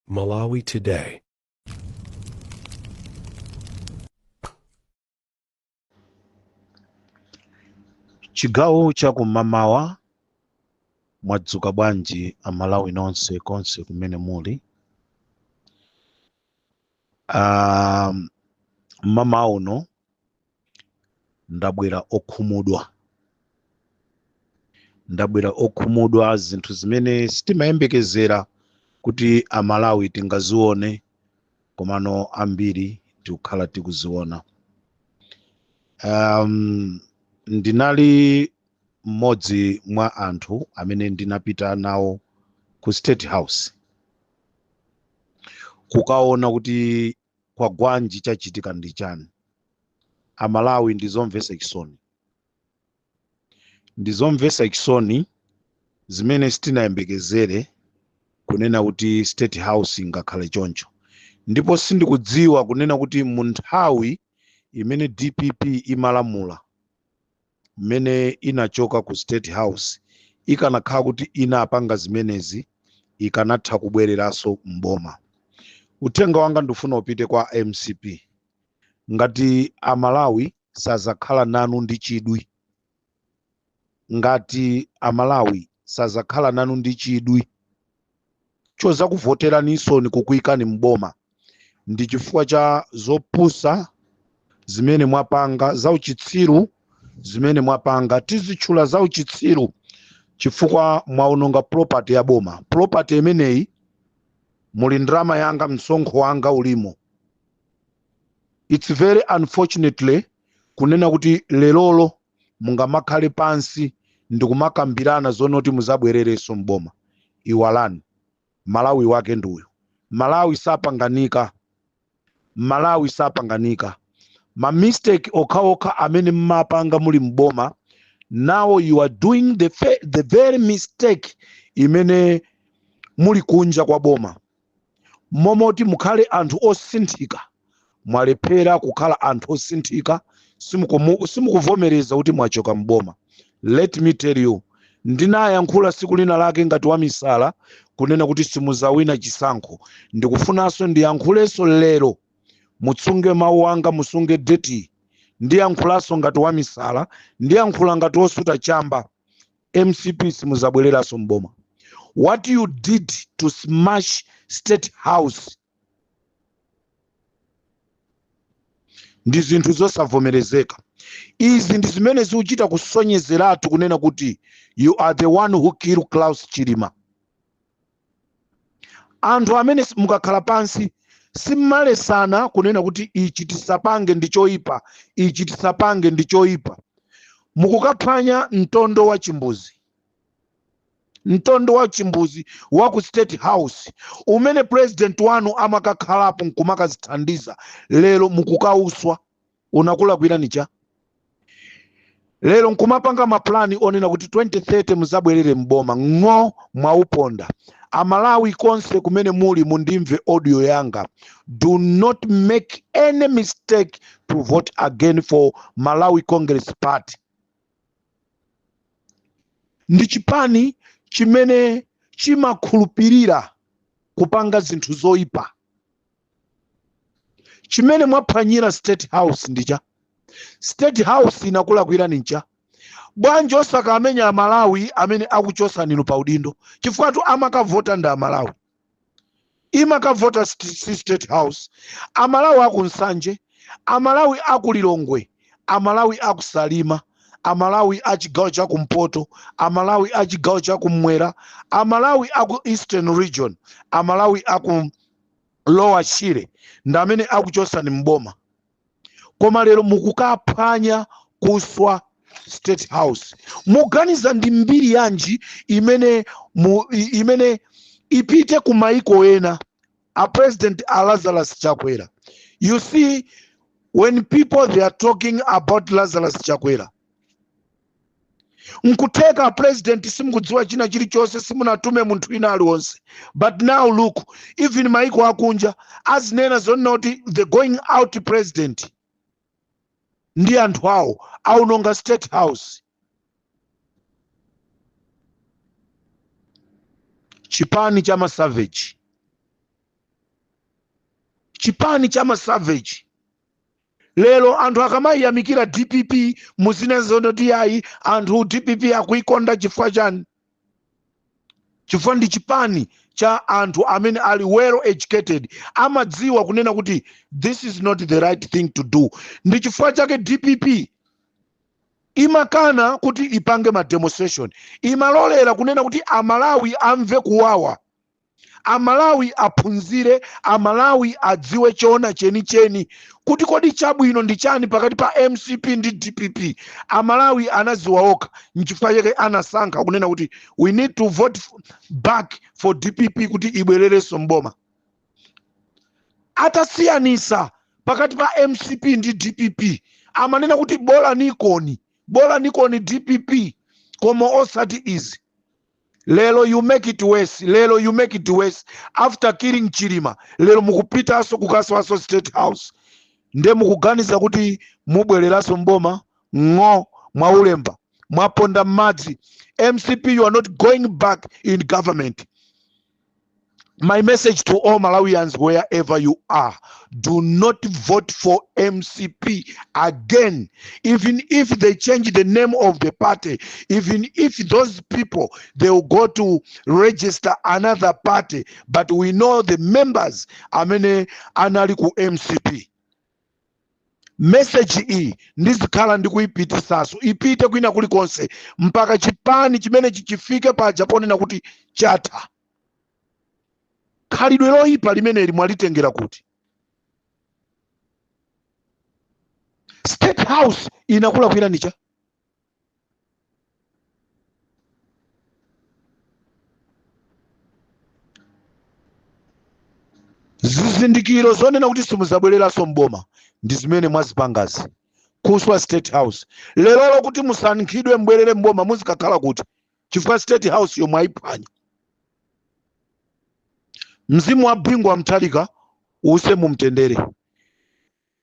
Malawi Today. Chigawo cha kumamawa, mwadzuka bwanji Amalawi nonse konse kumene muli? Mmamawa uno ndabwera okhumudwa, ndabwera okhumudwa zinthu zimene sitimayembekezera kuti Amalawi tingazione, komano ambiri tikukhala tikuziona. Ndinali mmodzi mwa anthu amene ndinapita nawo ku State House kukaona kuti kwagwanji, chachitika ndi chani. Amalawi, ndizomvetsa chisoni, ndizomvetsa chisoni zimene sitinayembekezere kunena kuti State House ingakhale choncho. Ndipo sindikudziwa kunena kuti mu nthawi imene DPP imalamula, mmene inachoka ku State House, ikanakhala kuti inapanga zimenezi, ikanatha kubwereranso mboma. Uthenga wanga ndifuna upite kwa MCP. Ngati Amalawi sazakhala nanu ndi chidwi, ngati Amalawi sazakhala nanu ndi chidwi chozakuvoteraninso kukuyikani mboma, ndi chifukwa cha zopusa zimene mwapanga, zauchitsiru zimene mwapanga. Tizitchula zauchitsiru chifukwa mwaononga property ya boma. Property imeneyi muli ndalama yanga, msonkho wanga ulimo. It's very unfortunately kunena kuti lerolo mungamakhale pansi ndikumakambirana zonoti muzabwererenso mboma. Iwalani. Malawi wake nduyu. Malawi sapanganika, Malawi sapanganika. Ma mistake okhaokha amene mmapanga muli mboma, now you are doing the very mistake imene muli kunja kwa boma. Momoti mukhale anthu osinthika, mwalephera kukhala anthu osinthika. Simukuvomereza kuti mwachoka mboma. Let me tell you, ndinayankhula siku lina lake ngati wamisala kunena kuti simuzawina chisankho. Ndikufunanso ndiyankhulenso lero, mutsunge mawu anga, musunge date. Ndiyankhulanso ngati wamisala, ndiyankhula ngati wosuta chamba. MCP, simuzabwereranso mboma. What you did to smash State House ndi zinthu zosavomerezeka. Izi ndi zimene zikuchita kusonyezeratu kunena kuti you are the one who kill Klaus Chilima. Anthu amene mukakhala pansi simmalesana kunena kuti ichi tisapange ndi choyipa, ichi tisapange ndi choyipa. Mukukaphwanya mtondo wa chimbuzi, mtondo wa chimbuzi wa ku State House umene president wanu amakakhalapo nkumakazithandiza. Lero mukukauswa. Unakulakwirani cha lero nkumapanga maplani onena kuti 2030 muzabwerere mboma? Ng'o, mwauponda. Amalawi konse kumene muli, mundimve audio yanga: do not make any mistake to vote again for Malawi Congress Party. Ndi chipani chimene chimakhulupirira kupanga zinthu zoyipa. Chimene mwaphwanyira State House ndicha State House inakulakwirani ncha bwanji? Osakamenya Amalawi amene akuchosaninu pa udindo, chifukwa tu amakavota ndi Amalawi, imakavota si State House. Amalawi aku Nsanje, Amalawi aku Lilongwe, Amalawi aku Salima, Amalawi a chigawo chakumpoto, Amalawi a chigawo chakummwera, Amalawi aku Eastern Region, Amalawi aku Lower Shire ndi amene akuchosani mboma. Koma lero mukukaphwanya, kuswa State House. Muganiza ndi mbiri yanji imene imene ipite ku maiko ena? A President a Lazarus Chakwera, you see, when people, they are talking about Lazarus Chakwera, nkutheka president simukudziwa china chilichonse, simunatume munthu wina aliwonse, but now look, even maiko akunja azinena zonena kuti the going out president ndi anthu awo aunonga State House. Chipani cha masavage. Chipani cha masavage. Lero anthu akamayiyamikira DPP muzinezonoti ayi, anthu DPP akuikonda chifukwa chani? Chifukwa ndi chipani cha anthu amene ali well educated, amadziwa kunena kuti this is not the right thing to do. Ndi chifukwa chake DPP imakana kuti ipange ma demonstration, imalolera kunena kuti Amalawi amve kuwawa, Amalawi aphunzire, Amalawi adziwe choona chenicheni kuti kodi chabwino ndi chani pakati pa MCP ndi DPP. Amalawi anaziwa okha, nchifukwa chake anasankha kunena kuti we need to vote back for DPP kuti ibwererenso mboma. Atasiyanisa pakati pa MCP ndi DPP, amanena kuti bola nikoni, bola nikoni DPP, koma osati izi. Lero you make it worse, lero you make it worse. After killing Chilima, lero mukupitanso kukaswaso State House, nde mukuganiza kuti mubwereranso mboma? Ng'o mwaulemba, mwaponda m'madzi. MCP, you are not going back in government. My message to all Malawians wherever you are, do not vote for MCP again. Even if they change the name of the party, even if those people, they will go to register another party, but we know the members amene anali ku MCP. Message iyi ndizikhala ndikuyipitisaso, ipite kwina kulikonse mpaka chipani chimene chichifike paja ponena kuti chatha. Khalidwe loyipa limeneli mwalitengera kuti? State House inakulakwira nicha? Zizindikiro zonena kuti simuzabwereranso mboma ndi zimene mwazipangazi. Kuswa State House lerolo kuti musankhidwe mbwerere mboma, muzikakhala kuti? Chifukwa State House yomwe ayiphwanya. Mzimu wa Bingu wa Mutharika use mumtendere.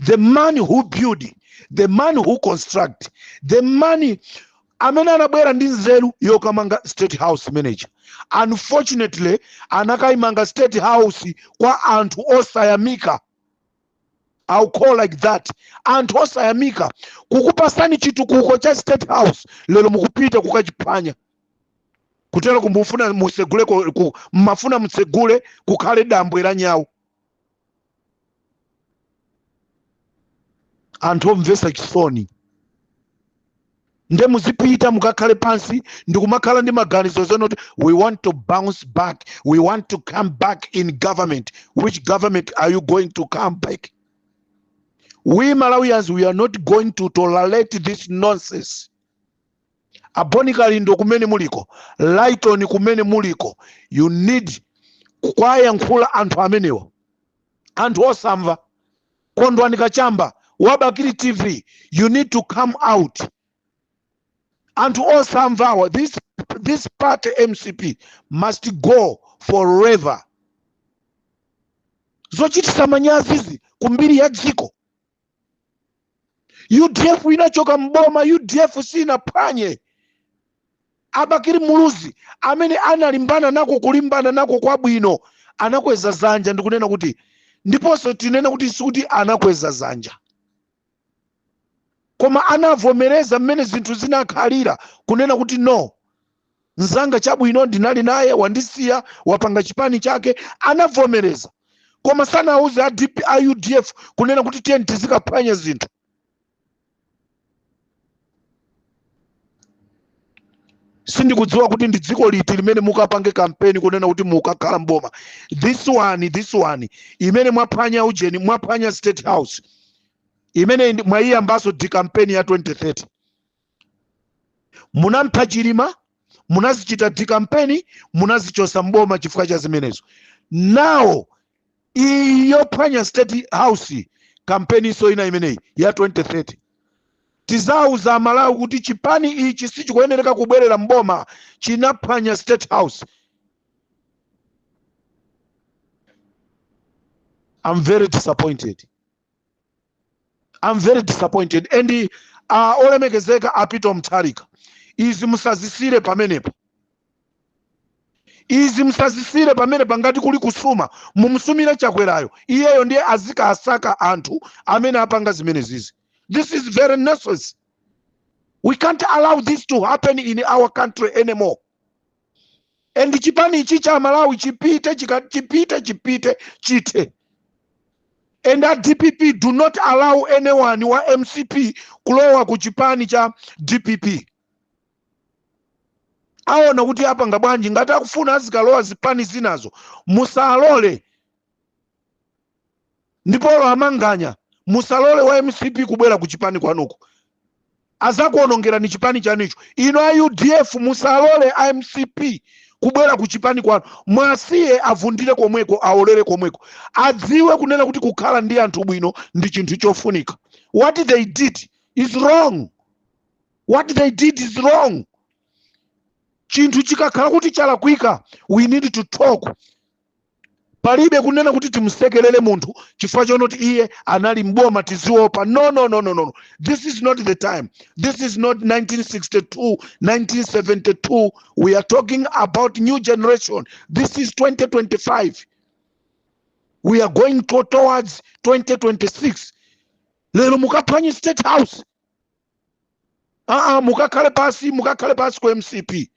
The man who build, the man who construct, the man amene anabwera ndi nzeru yokamanga State House manager, unfortunately anakayimanga State House kwa anthu osayamika. I'll call like that, anthu osayamika. Kukupasani chitukuko cha State House, lero mukupita kukachiphwanya. Kutero kumufuna musegule, mmafuna mutsegule kukhale dambwe la nyawu. Anthu omvesa chisoni. Nde muzipita mukakhale pansi ndikumakhala ndi maganizo zonoti we want to bounce back, we want to come back in government. Which government are you going to come back? We Malawians, we are not going to tolerate this nonsense. Aboni Kalindo kumene muliko, Lighton kumene muliko, you need kuwayankhula anthu amenewa, anthu osamva. Kondwani Kachamba wa Bakili TV, you need to come out. Anthu osamvawa, this party MCP must go forever. Zochitisa manyazizi kumbiri ya dziko. UDF inachoka mboma, UDF sinaphwanye. Abakiri Muluzi amene analimbana nako, kulimbana nako kwabwino, anakweza zanja ndikunena kuti, ndiponso tinene kuti sikuti anakweza zanja, koma anavomereza mmene zinthu zinakhalira, kunena kuti no, mzanga chabwino ndinali naye, wandisiya, wapanga chipani chake. Anavomereza, koma sanauze a DP, a UDF kunena kuti tiye tizikaphwanya zinthu. Sindikudziwa kuti ndi dziko liti limene mukapange kampeni kunena kuti mukakhala mboma. This one, this one imene mwaphwanya ujeni, mwaphwanya State House imene mwayiyambaso di kampeni ya 2030. Munampha Chilima, munazichita di kampeni, munazichosa mboma chifukwa cha zimenezo. Now iyi yophwanya State House, kampeni iso ina imeneyi ya 2030, tizauza Amalawi kuti chipani ichi sichikuyenereka kubwerera mboma, chinaphwanya State House. I'm very disappointed, I'm very disappointed. And olemekezeka a Peter Mutharika, izi musazisire pamenepo. Izi musazisire pamene pangati kuli kusuma, mumusumire Chakwerayo, iyeyo ndiye azikasaka anthu amene apanga zimenezizi. This is very necessary. We can't allow this to happen in our country anymore. And chipani ichi cha Malawi chipite, chipite, chipite, chithe. And a DPP, do not allow anyone wa MCP kulowa ku chipani cha DPP. Aona kuti apanga bwanji, ngati akufuna azikalowa zipani zinazo, musalole. Ndipolo amanganya, musalole wa MCP kubwera ku chipani kwanuko, azakuonongerani chipani chanicho. Ino a UDF, musalole a MCP kubwera ku chipani kwanu, mwasiye avundire komweko, aolere komweko, adziwe kunena kuti kukhala ndi anthu bwino ndi chinthu chofunika. What they did is wrong. What they did is wrong. Chinthu chikakhala kuti chalakwika, we need to talk. Palibe kunena kuti timusekerere munthu chifukwa chonoti iye anali mboma, tiziopa. No, no, no, no, no. This is not the time. This is not 1962, 1972. We are talking about new generation. This is 2025. We are going towards 2026. Lero mukaphwanye State House? Aa, mukakhale pasi, mukakhale pasi ku MCP,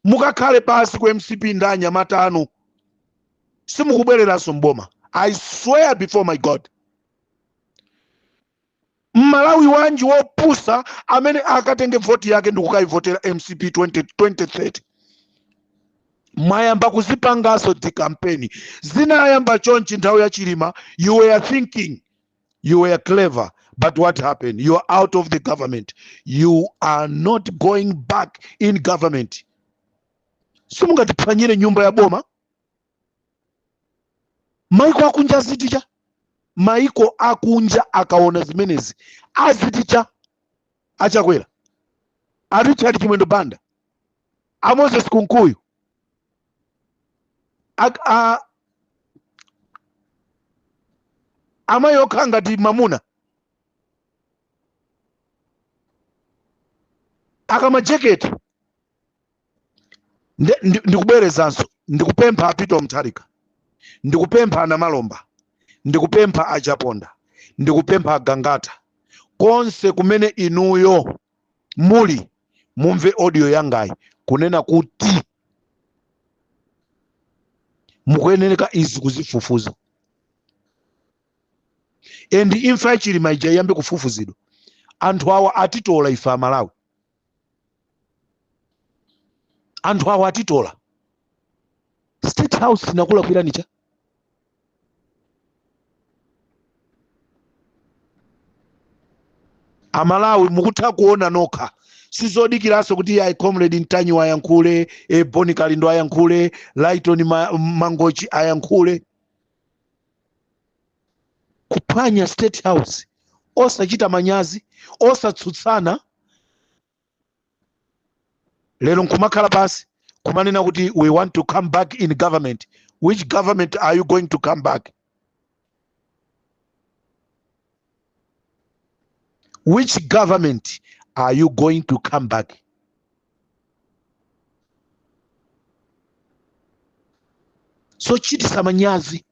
mukakhale pasi ku MCP ndi anyamata anu. Simukubwereranso mboma, I swear before my God. Mmalawi wanji wopusa amene akatenge voti yake ndikukayivotera MCP 20, 2030? Mwayamba kuzipangaso di campaign. Zinayamba chonchi nthawi ya Chilima. You were thinking you were clever, but what happened? You are out of the government. You are not going back in government. Simungatiphwanyire nyumba ya boma. Maiko akunja aziticha? Maiko akunja akaona zimenezi aziticha? Achakwera, a Richard Chimwendo Banda, a Moses Kunkuyu, amayi okhala ngati mamuna, akamajeketi. Ndikubwerezanso, ndikupempha a Peter Mutharika, ndikupempha ana Malomba, ndikupempha Achaponda, ndikupempha Agangata, konse kumene inuyo muli, mumve audio yangayi kunena kuti mukuyenereka izi kuzifufuza, and imfa ya Chilima ija iyambe kufufuzidwa. Anthu awa atitola ife Amalawi, anthu awa atitola. State House inakulakwirani cha? Amalawi mukutha kuona nokha, sizodikiranso kuti ayi Comrade Ntanyiwa ayankhule, Boni Kalindo ayankhule, Lighton Mangochi ayankhule. Kuphwanya State House osachita manyazi, osatsutsana, lero nkumakhala pasi kumanena kuti we want to come back in government. Which government are you going to come back? Which government are you going to come back? So chitisa manyazi.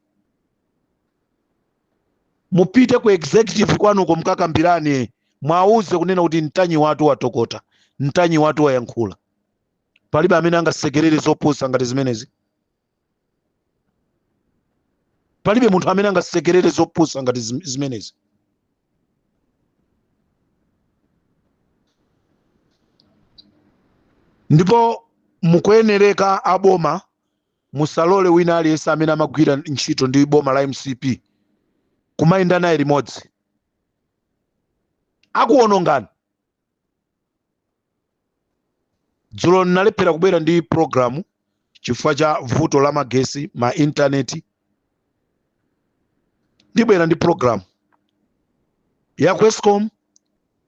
Mupite ku executive kwanuko, mukakambirane, mwauze kunena kuti Mtanyiwa watu watokota, Mtanyiwa watu wayankhula. Palibe amene angasekerere zopusa ngati zimenezi. Palibe munthu amene angasekerere zopusa ngati zimenezi. Ndipo mukuyenereka aboma musalole wina aliyense amene amagwira ntchito ndi boma la MCP kumayenda naye limodzi. Akuwonongani. Dzulo ndinalephera kubwera ndi programu chifukwa cha vuto la magesi, ma intaneti. Ndibwera ndi programu ya ku ESCOM,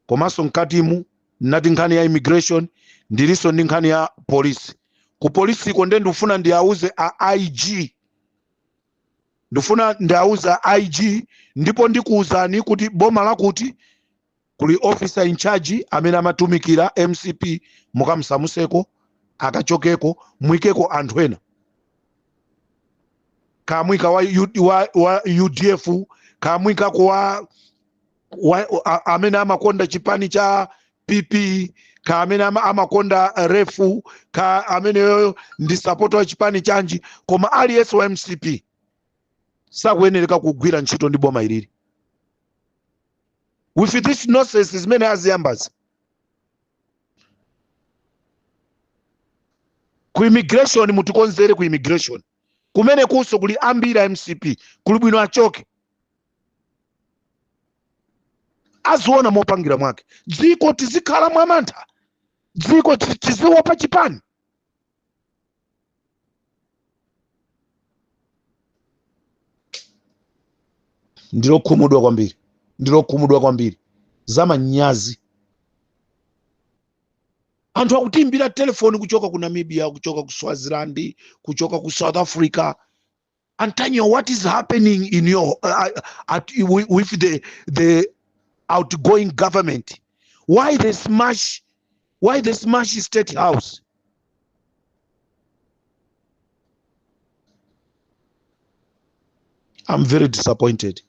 komanso mkatimu nati nkhani ya immigration, ndilinso ndi nkhani ya polisi. Ku polisiko nde ndikufuna ndiauze a IG, ndifuna ndiauze a IG, ndipo ndikuwuzani kuti boma lakuti kuli officer in charge amene amatumikira MCP, mukamsamuseko. Akachokeko, mwikeko anthu ena, kamwika wa UDF, kamwikako wa amene amakonda chipani cha PP, ka amene amakonda refu, ka ameneyo ndi supporter wa chipani chanji. Koma aliyense wa MCP sakuyenereka kugwira ntchito ndi boma ilili with this nonsense zimene aziyambazi. Ku immigration, mutikonzere ku immigration kumene kunso kuli ambiri a MCP, kuli bwino achoke, aziona mopangira mwake. Dziko tizikhala mwamantha, dziko tiziopa chipani. Ndilokhumudwa kwambiri, ndilokhumudwa kwambiri, zamanyazi. Anthu akutiimbira telefoni kuchoka ku Namibia, kuchoka ku Swaziland, kuchoka ku South Africa: "Antonio, what is happening in your at, with the outgoing government? Why they smash State House?" I'm very disappointed.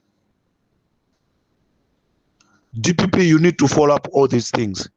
DPP, you need to follow up all these things.